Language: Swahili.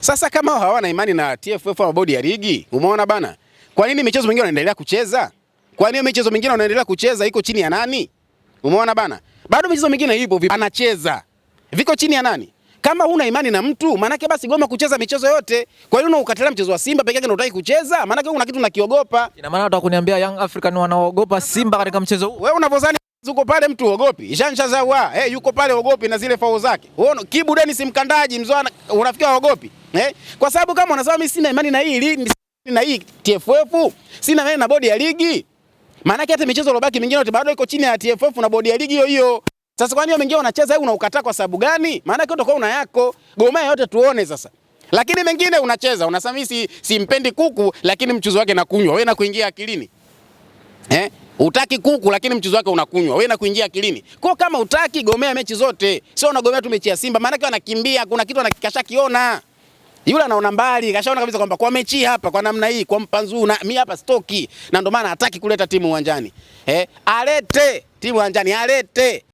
Sasa kama hawana imani na TFF au bodi ya ligi, umeona bana? Kwa nini michezo mingine wanaendelea kucheza? Kwa nini michezo mingine wanaendelea kucheza iko chini ya nani? Umeona bana? Bado michezo mingine ipo anacheza. Viko chini ya nani? Kama huna imani na mtu, maanake basi goma kucheza michezo yote. Kwa nini unakatalia mchezo wa Simba peke yake na hutaki kucheza? Maanake una kitu unakiogopa. Ina maana unataka kuniambia Young African wanaogopa Simba katika mchezo huu? Wewe unavyozani yuko pale mtu uogopi. Jean Chazawa, yuko pale uogopi na zile fao zake. Uone Kibu Dennis mkandaji mzoa unafikiri haogopi? Kwa sababu kama unasema mimi sina imani na hii na hii TFF, sina imani na bodi ya ligi. Maanake hata michezo iliyobaki mingine yote bado iko chini ya TFF na bodi ya ligi hiyo hiyo. Sasa kwa nini mengine unacheza wewe unaukataa kwa sababu gani? Maana yake utakuwa una yako. Gomea yote tuone sasa. Lakini mengine unacheza, unasema mimi simpendi kuku lakini mchuzi wake nakunywa. Wewe na kuingia akilini. Utaki kuku lakini mchuzi wake unakunywa. Wewe na kuingia akilini. Kwa kama utaki gomea mechi zote. Sio unagomea tu mechi ya Simba, maana yake anakimbia, kuna kitu anakikashakiona. Yule anaona mbali, kashaona kabisa kwamba kwa mechi hapa kwa namna hii, kwa mpanzu na mimi hapa stoki. Na ndio maana hataki kuleta timu uwanjani. Alete timu uwanjani, alete.